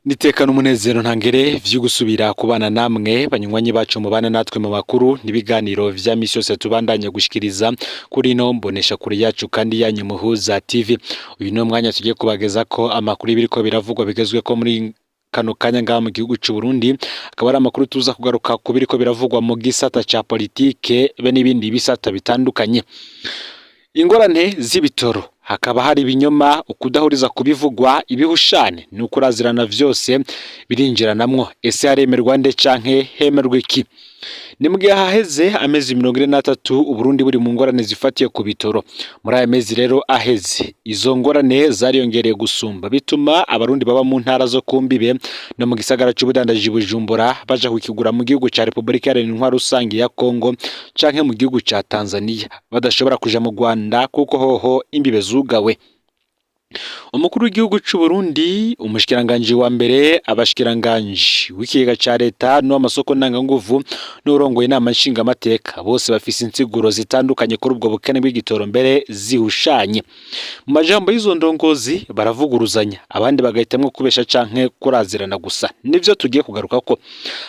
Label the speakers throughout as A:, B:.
A: Nitekana umunezero ntangere vyo gusubira kubana namwe banywanyi bacu mubana natwe mu makuru n'ibiganiro vya misi yose tubandanye gushikiriza kuri ino mbonesha kure yacu kandi yanyu Muhuza TV. Uyu ni umwanya tugiye kubageza ko amakuru y'ibiriko biravugwa bigezweko muri kano kanya ngaha mu gihugu c'u Burundi, akaba ari amakuru tuza kugaruka ku biriko biravugwa mu gisata ca politike be n'ibindi bisata bitandukanye. Ingorane z'ibitoro, hakaba hari ibinyoma, ukudahuriza kubivugwa, ibihushane n'ukurazirana, vyose birinjiranamwo. Ese haremerwa nde canke hemerwa iki? Ni mu gihe haheze amezi 43 Uburundi buri mu ngorane zifatiye ku bitoro. Muri aya mezi rero aheze, izo ngorane zariyongereye gusumba, bituma abarundi baba mu ntara zo ku mbibe no mu gisagara c'ubudandaji Bujumbura baja kukigura mu gihugu ca Repubulika Iharanira Intwaro Rusangi ya Kongo canke mu gihugu ca Tanzania, badashobora kuja mu Rwanda kuko hoho imbibe zugawe. Umukuru w'igihugu c'u Burundi, umushikiranganji wa mbere, abashikiranganji w'ikigega ca leta n'uw'amasoko ntanganguvu n'uwurongoye inama nshingamateka, bose bafise insiguro zitandukanye kuri ubwo bukene bw'igitoro, mbere zihushanye. Mu majambo y'izo ndongozi baravuguruzanya, abandi bagahitamwo kubesha canke kurazirana gusa. Nivyo tugiye kugarukako.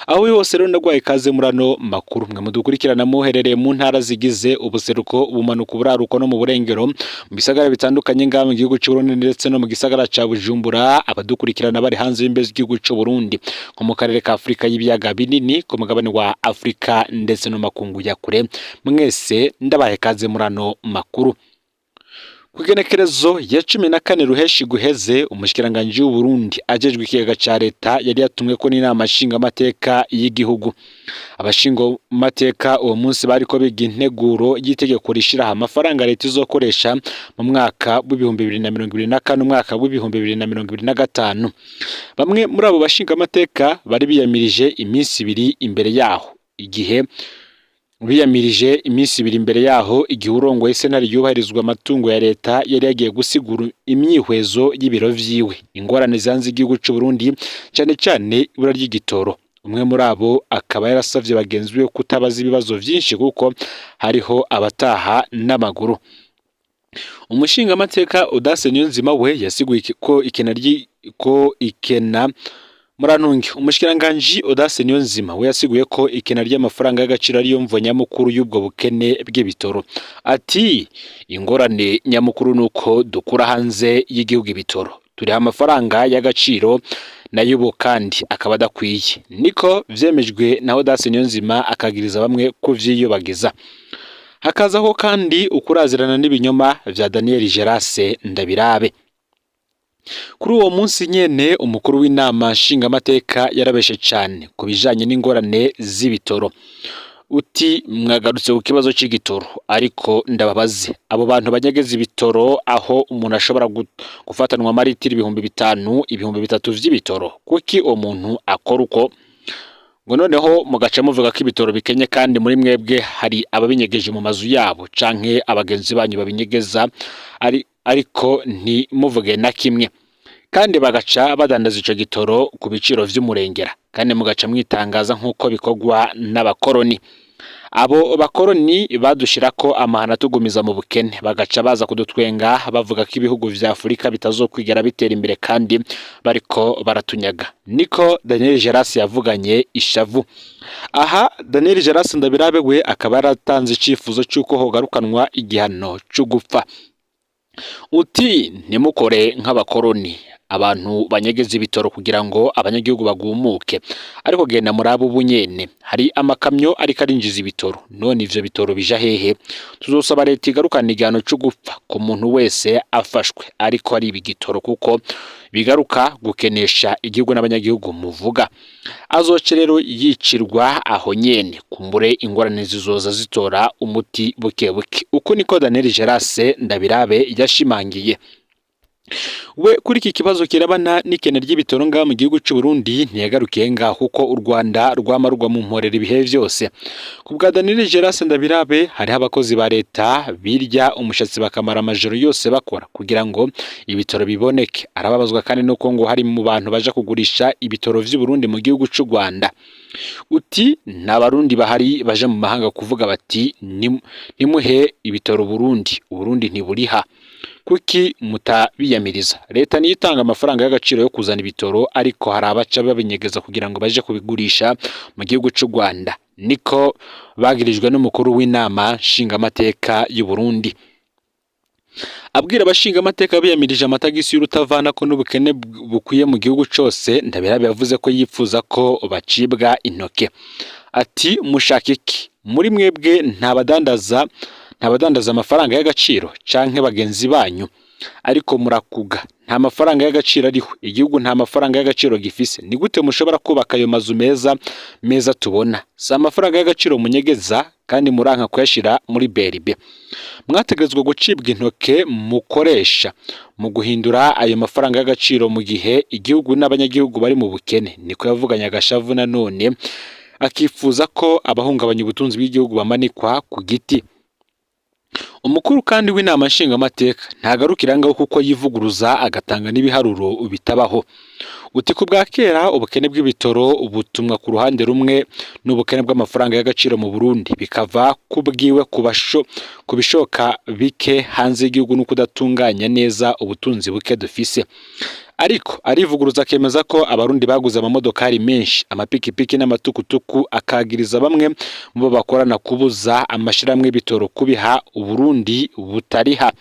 A: Aho uri hose rero, ndagwaye ikaze muri ano makuru. Mwe mudukurikirana muherereye mu ntara zigize ubuseruko, ubumanuko, uburaruko no mu burengero, mu bisagara bitandukanye ngaha mu gihugu c'u Burundi ndetse no mu gisagara ca Bujumbura, abadukurikirana bari hanze y'imbibe z'igihugu c'u Burundi, nko mu karere ka Afurika y'ibiyaga binini, ku mugabane wa Afurika ndetse no makungu ya kure, mwese ndabaye kaze muri ano makuru. Ku igenekerezo ya 14 ruheshi guheze, umushikiranganji w'Uburundi ajejwe ikigega ca leta yari yatumweko n'inama nshingamateka y'igihugu. Abashingamateka uwo munsi bariko biga integuro y'itegeko rishiraho amafaranga leta izokoresha mu mwaka w'2024, umwaka w'2025. Bamwe muri abo bashingamateka bari biyamirije iminsi 2 imbere yaho, igihe biyamirije iminsi 2 imbere yaho, igihe urongoye sentare yubahirizwa amatungo ya leta yari yagiye gusigura imyihwezo y'ibiro vyiwe, ingorane zanze igihugu c'u Burundi, cane cane ibura ry'igitoro. Umwe muri abo akaba yarasavye bagenzi be kutabaza ibibazo vyinshi kuko hariho abataha n'amaguru. Umushingamateka Audace Niyonzima we yasiguye ko ikena ko ikena, murantunge, umushikiranganji Audace Niyonzima we yasiguye ko ikena ry'amafaranga y'agaciro ariyo mvo nyamukuru y'ubwo bukene bw'ibitoro. Ati: "Ingorane nyamukuru nuko dukura hanze y'igihugu ibitoro, turiha amafaranga y'agaciro nayo ubu kandi akaba adakwiye." Niko vyemejwe na Audace Niyonzima, akagiriza bamwe kuvyiyobagiza. Hakazaho kandi ukurazirana n'ibinyoma vya Daniel Gerase Ndabirabe. Kuri uwo munsi nyene, umukuru w'inama nshingamateka yarabeshe cane ku bijanye n'ingorane z'ibitoro. Uti: "Mwagarutse ku kibazo c'igitoro, ariko ndababaze, abo bantu banyegeza ibitoro, aho umuntu ashobora gufatanwa amaritiro 5000, 3000 vy'ibitoro, kuki uwo muntu akora uko?" Ngo noneho mugaca muvuga ko ibitoro bikenye, kandi muri mwebwe hari ababinyegeje mu mazu yabo canke abagenzi banyu babinyegeza, ariko ntimuvuge na kimwe, kandi bagaca badandaza ico gitoro ku biciro vy'umurengera, kandi mugaca mwitangaza nk'uko bikorwa n'abakoroni. Abo bakoroni badushirako amahano atugumiza mu bukene, bagaca baza kudutwenga bavuga ko ibihugu vya Afurika bitazokwigera bitera imbere kandi bariko baratunyaga. Niko Daniel Geras yavuganye ishavu. Aha Daniel Geras Ndabirabe we akaba yaratanze icifuzo c'uko hogarukanwa igihano co gupfa. Uti: "Ntimukore nk'abakoroni, abantu banyegeza ibitoro kugira ngo abanyagihugu bagumuke, ariko genda murabe ubu nyene hari amakamyo ariko arinjiza ibitoro, none ivyo bitoro bija hehe? Tuzosaba leta igarukana igihano co gupfa ku muntu wese afashwe ariko ari igitoro, kuko bigaruka gukenesha igihugu n'abanyagihugu muvuga. Azoce rero yicirwa aho nyene, kumbure ingorane zizoza zitora umuti buke buke." Uko niko Daniel Gerase Ndabirabe yashimangiye. We kuri iki kibazo kirabana n'ikene ry'ibitoro ngaha mu gihugu c'u Burundi ntiyagarukiye ngaho, kuko u Rwanda rwama rugwa mu mporera ibihe vyose. Ku bwa Daniel Gerase Ndabirabe, hariho abakozi ba leta birya umushatsi bakamara amajoro yose bakora kugira ngo ibitoro biboneke. Arababazwa kandi nuko ngo hari mu bantu baja kugurisha ibitoro vy'u Burundi mu gihugu c'u Rwanda. Uti: "Nta barundi bahari baja mu mahanga kuvuga bati: 'Ntimuhe ibitoro Burundi, Uburundi ntiburiha.'" Kuki mutabiyamiriza? Leta niyo itanga amafaranga y'agaciro yo kuzana ibitoro, ariko hari abaca babinyegeza kugira ngo baje kubigurisha mu gihugu c'u Rwanda, niko bagirijwe n'umukuru w'inama nshingamateka y'u Burundi. Abwira abashingamateka biyamirije amatagisi y'urutavana ko n'ubukene bukwiye mu gihugu cose, Ndabirabe yavuze ko yipfuza ko bacibwa intoke. Ati: "Mushaka iki? Muri mwebwe nta badandaza amafaranga y'agaciro canke bagenzi banyu? Ariko murakuga, nta mafaranga y'agaciro ariho, igihugu nta mafaranga y'agaciro gifise. Ni gute mushobora kubaka ayo mazu meza meza tubona? Si amafaranga y'agaciro munyegeza kandi muranka kuyashira muri BRB? Mwategerezwa gucibwa intoke mukoresha mu guhindura ayo mafaranga y'agaciro mu gihe igihugu n'abanyagihugu bari mu bukene." Niko yavuganye agashavu, nanone akifuza ko abahungabanya ubutunzi bw'igihugu bamanikwa ku giti. Umukuru kandi w'inama nshingamateka ntagarukira ngaho, kuko yivuguruza agatanga n'ibiharuro bitabaho. Uti ku bwa kera ubukene bw'ibitoro butumwa ku ruhande rumwe n'ubukene bw'amafaranga y'agaciro mu Burundi, bikava ku bwiwe ku bishoka bike hanze y'igihugu no kudatunganya neza ubutunzi buke dufise. Ariko arivuguruza, akemeza ko Abarundi baguze amamodokari menshi, amapikipiki n'amatukutuku, akagiriza bamwe mu bo bakorana kubuza amashirahamwe y'ibitoro kubiha Uburundi butariha.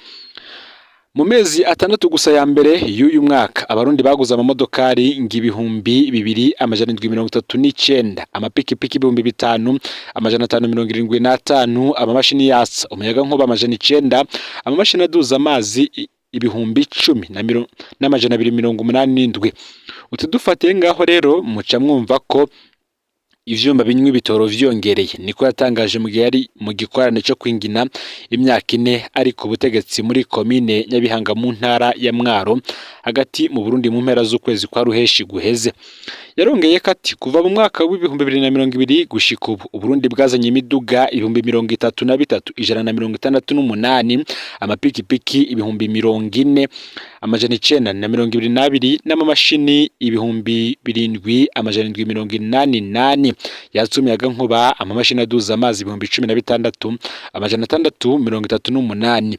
A: Mu mezi 6 gusa ya mbere y'uyu mwaka, Abarundi baguze amamodokari ngo 2739, amapikipiki 5575, amamashini yatsa umuyagankuba 900, amamashini aduza amazi 10,287. Uti dufatiye ngaho rero, muca mwumva ko ivyuma binywa ibitoro vyongereye. Niko yatangaje mu gihe yari mu gikorane co kwingina imyaka 4 ari ku butegetsi muri komine Nyabihanga mu ntara ya Mwaro hagati mu Burundi mu mpera z'ukwezi kwa Ruheshi guheze. Yarongeye ko ati kuva mu mwaka w'2020 gushika ubu, Uburundi bwazanye imiduga 33,168, amapikipiki 40,922 n'amamashini 7788 yatsa umuyagankuba, amamashini aduza amazi 16,638.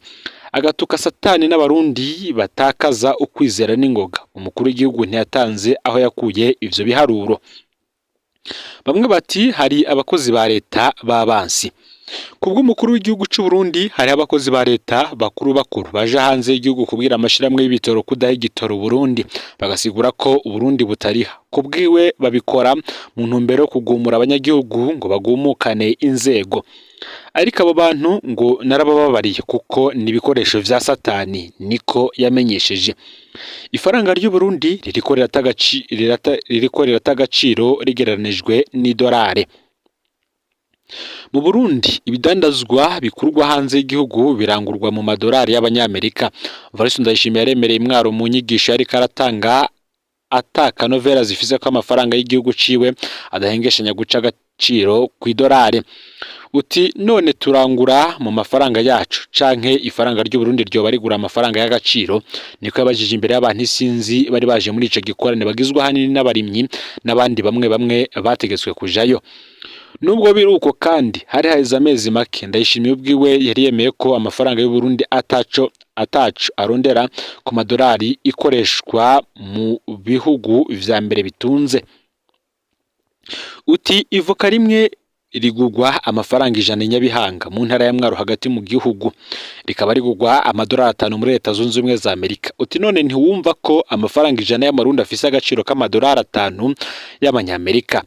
A: Agatuka Satani n'Abarundi batakaza ukwizera n'ingoga. Umukuru w'igihugu ntiyatanze aho yakuye ivyo biharuro. Bamwe bati hari abakozi ba leta b'abansi. Kubw'umukuru w'igihugu c'u Burundi, hariho abakozi ba leta bakuru bakuru baja hanze y'igihugu kubwira amashirahamwe y'ibitoro kudaha igitoro Burundi, bagasigura ko Uburundi butariha. Kubwiwe, babikora mu ntumbero yo kugumura abanyagihugu ngo bagumukane inzego. Ariko abo bantu ngo narabababariye kuko ni ibikoresho vya Satani, niko yamenyesheje. Ifaranga ry'u Burundi ririko rirata agaciro rigereranijwe n'idolare. Mu Burundi, ibidandazwa bikurwa hanze y'igihugu birangurwa mu madolari y'Abanyamerika. Evariste Ndayishimiye yaremereye Imwaro mu nyigisho yariko aratanga ata kanovera zifise ko amafaranga y'igihugu ciwe adahengeshanya guca agaciro kw'idolari. Uti none turangura mu mafaranga yacu canke ifaranga ry'u Burundi ryoba rigura amafaranga y'agaciro? Niko yabajije imbere y'abantu isinzi bari baje muri ico gikorane, bagizwe ahanini n'abarimyi n'abandi bamwe bamwe bategetswe kujayo. Nubwo biri uko kandi, hari haheze amezi make Ndayishimiye ubwiwe yari yemeye ko amafaranga y'u Burundi ataco arondera ku madolari ikoreshwa mu bihugu vya mbere bitunze. Uti ivoka rimwe rigugwa amafaranga 100 i Nyabihanga mu ntara ya Mwaro hagati mu gihugu, rikaba rigugwa amadolari 5 muri Leta Zunze Ubumwe za Amerika. Uti none ntiwumva ko amafaranga 100 y'Amarundi afise agaciro k'amadolari 5 y'Amanyamerika?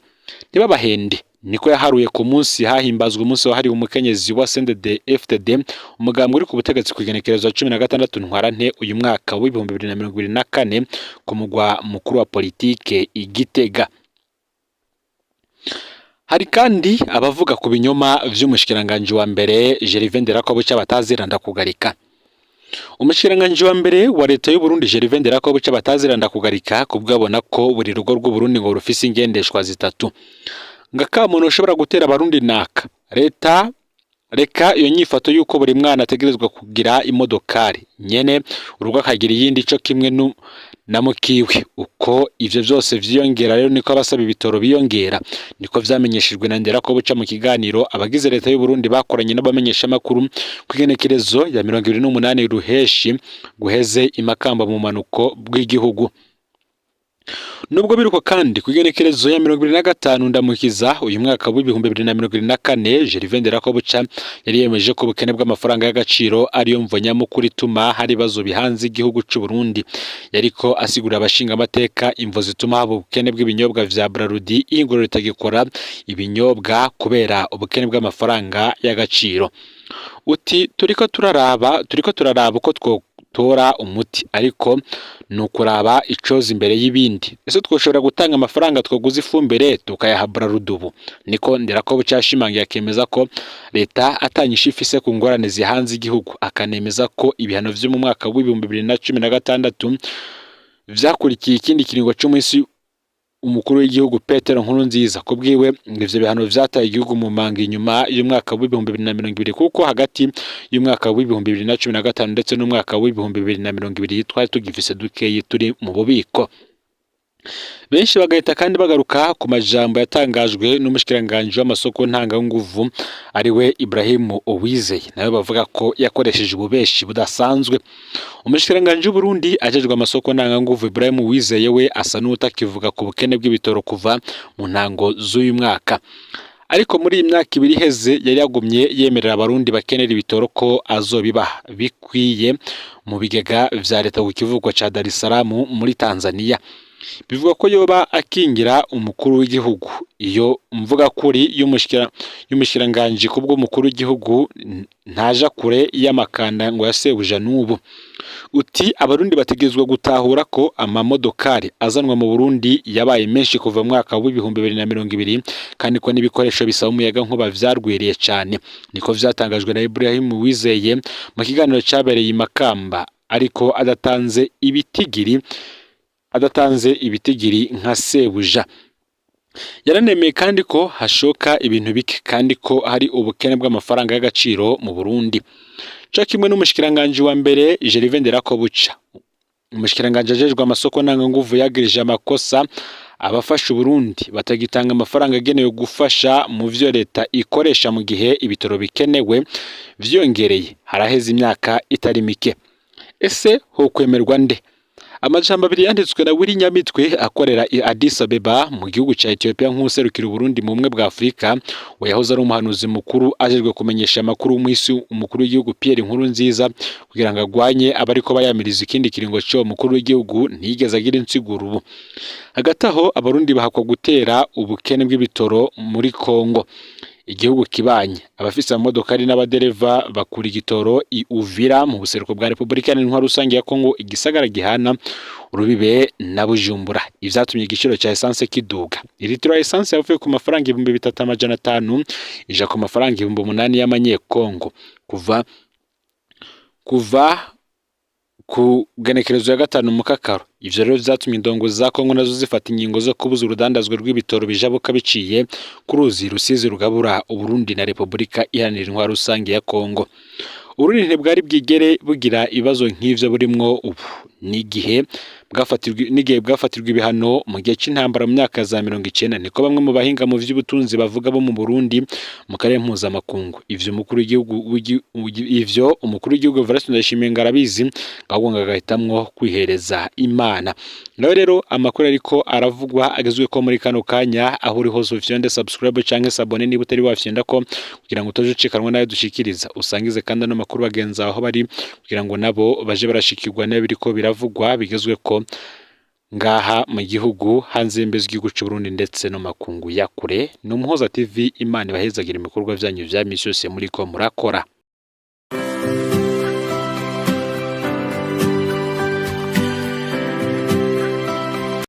A: Ntibabahende, niko yaharuye ku munsi hahimbazwa umunsi wahariwe umukenyezi wa CNDD FDD, umugambwe uri ku butegetsi, ku igenekerezo ya 16 Ntwarante uyu mwaka w'2024 ku mugwa mukuru wa politike i Gitega. Hari kandi abavuga ku binyoma vy'umushikiranganji wa mbere Gervais Nderakobuca batazira Ndakugarika. Umushikiranganji wa mbere wa leta y'u Burundi Gervais Nderakobuca batazira Ndakugarika, kubwo abona ko buri rugo rw'u Burundi ngo rufise ingendeshwa zitatu. Ngo akamono ushobora gutera Abarundi naka leta reka iyo nyifato y'uko buri mwana ategerezwa kugira imodokari, nyene urugo akagira iyindi, co kimwe. Na mukiwe uko ivyo vyose vyiyongera rero, niko abasaba ibitoro biyongera. Niko vyamenyeshejwe na Nderakobuca mu kiganiro abagize leta y'u Burundi bakoranye n'abamenyeshamakuru ku igenekerezo ya 28 Ruheshi guheze i Makamba mu manuko bw'igihugu. Nubwo biruko kandi, ku igenekerezo ya 25 Ndamukiza uyu mwaka w'2024, Gervais Nderakobuca yari yemeje ko ubukene bw'amafaranga y'agaciro ariyo mvo nyamukuru ituma hari ibibazo bihanze igihugu c'u Burundi. Yariko asigurira abashingamateka imvo zituma haba ubukene bw'ibinyobwa vya Brarudi, ihinguriro ritagikora ibinyobwa kubera ubukene bw'amafaranga y'agaciro. Uti turiko turaraba uko twotora umuti, ariko ni ukuraba icoza imbere y'ibindi. Ese twoshobora gutanga amafaranga twaguze ifumbire tukayaha Brarudi ubu? Niko Nderakobuca yashimangiye, akemeza ko leta atanyishu ifise ku ngorane zihanze igihugu, akanemeza ko ibihano vyo mu mwaka w'2016 vyakurikiye ikindi kiringo c'umuhisi umukuru w'igihugu Petero Nkurunziza. Ku bwiwe, ngo ivyo bihano vyataye igihugu mu manga inyuma y'umwaka w'2020, kuko hagati y'umwaka w'2015 ndetse n'umwaka w'2020 twari tugifise dukeyi turi mu bubiko. Benshi bagahita kandi bagaruka ku majambo yatangajwe n'umushikiranganji w'amasoko ntanganguvu, ariwe Ibrahim Uwizeye, nawe bavuga ko yakoresheje ububeshi budasanzwe. Umushikiranganji w'Uburundi ajejwe amasoko ntanganguvu, Ibrahim Uwizeye, we asa n'utakivuga ku bukene bw'ibitoro kuva mu ntango z'uyu mwaka. Ariko muri iyi myaka 2 iheze yari yagumye yemerera abarundi bakenera ibitoro ko azobibaha bikwiye mu bigega vya leta ku kivuko ca Dar es Salaam muri Tanzania. Bivugwa ko yoba akingira umukuru w'igihugu. Iyo mvuga kuri y'umushikiranganji kubw'umukuru w'igihugu ntaja kure y'amakanda ngo ya sebuja n'ubu. Uti abarundi bategerezwa gutahura ko amamodokari azanwa mu Burundi yabaye menshi kuva mu mwaka w'2020, kandi ko n'ibikoresho bisaba umuyaga nkuba vyarwiriye cane. Niko vyatangajwe na Ibrahim Uwizeye mu kiganiro cabereye i Makamba, ariko adatanze ibitigiri nka sebuja. Yaranemeye kandi ko hashoka ibintu bike, kandi ko hari ubukene bw'amafaranga y'agaciro mu Burundi. Co kimwe n'umushikiranganji wa mbere Gervais Nderakobuca, umushikiranganji ajejwe amasoko ntanganguvu yagirije amakosa abafasha Uburundi batagitanga amafaranga agenewe gufasha mu vyo leta ikoresha, mu gihe ibitoro bikenewe vyiyongereye haraheze imyaka itari mike. Ese hokwemerwa nde? Amajambo abiri yanditswe na Willy Nyamitwe akorera i Addis Abeba mu gihugu ca Ethiopia nk'userukira Uburundi mu Bumwe bwa Afurika. We yahoze ari umuhanuzi mukuru ajejwe kumenyesha amakuru w'umuhisi umukuru w'igihugu Pierre Nkurunziza, kugira ngo agwanye abariko bayamiriza ikindi kiringo c'uwo mukuru w'igihugu. Ntiyigeze agira insiguro ubu. Hagati aho, abarundi bahakwa gutera ubukene bw'ibitoro muri Kongo, igihugu kibanye. Abafise amamodokari n'abadereva bakura igitoro i Uvira mu buseruko bwa Repubulika Iharanira Intwaro Rusange ya Kongo, igisagara gihana urubibe na Bujumbura, ivyatumye igiciro ca essence kiduga. Iritiro ya essence yavuye ku mafaranga 3500 ija ku mafaranga 8000 y'amanyekongo kuva ku genekerezo ya 5 Mukakaro. Ivyo rero vyatumye indongozi za Kongo nazo zifata ingingo zo kubuza urudandazwa rw'ibitoro bijabuka biciye ku ruzi Rusizi rugabura Uburundi na Repubulika Iharanira Intwaro Rusange ya Kongo. Uburundi ntibwari bwigere bugira ibibazo nk'ivyo burimwo ubu n'igihe bwafatirwa ibihano mu gihe c'intambara mu myaka za 90. Niko bamwe mu bahinga mu vy'ubutunzi bavuga bo mu Burundi, mu karere mpuzamakungu. Ivyo umukuru w'igihugu Evariste Ndayishimiye ngo arabizi, ahubwo ngo agahitamwo kwihereza Imana. Nawe rero, amakuru ariko aravugwa agezweko muri kano kanya, aho uri hose ufyonde subscribe canke s'abonner niba utari wafyonda ko, kugira ngo utaje ucikanwa nayo dushikiriza. Usangize kandi ano makuru bagenzi aho bari, kugira ngo nabo baje barashikirwa nayo biriko biravugwa bigezweko ngaha mu gihugu, hanze y'imbibe z'igihugu c'u Burundi, ndetse no makungu ya kure. Ni Umuhoza TV. Imana ibahezagira ibikorwa vyanyu vya misi yose muriko murakora.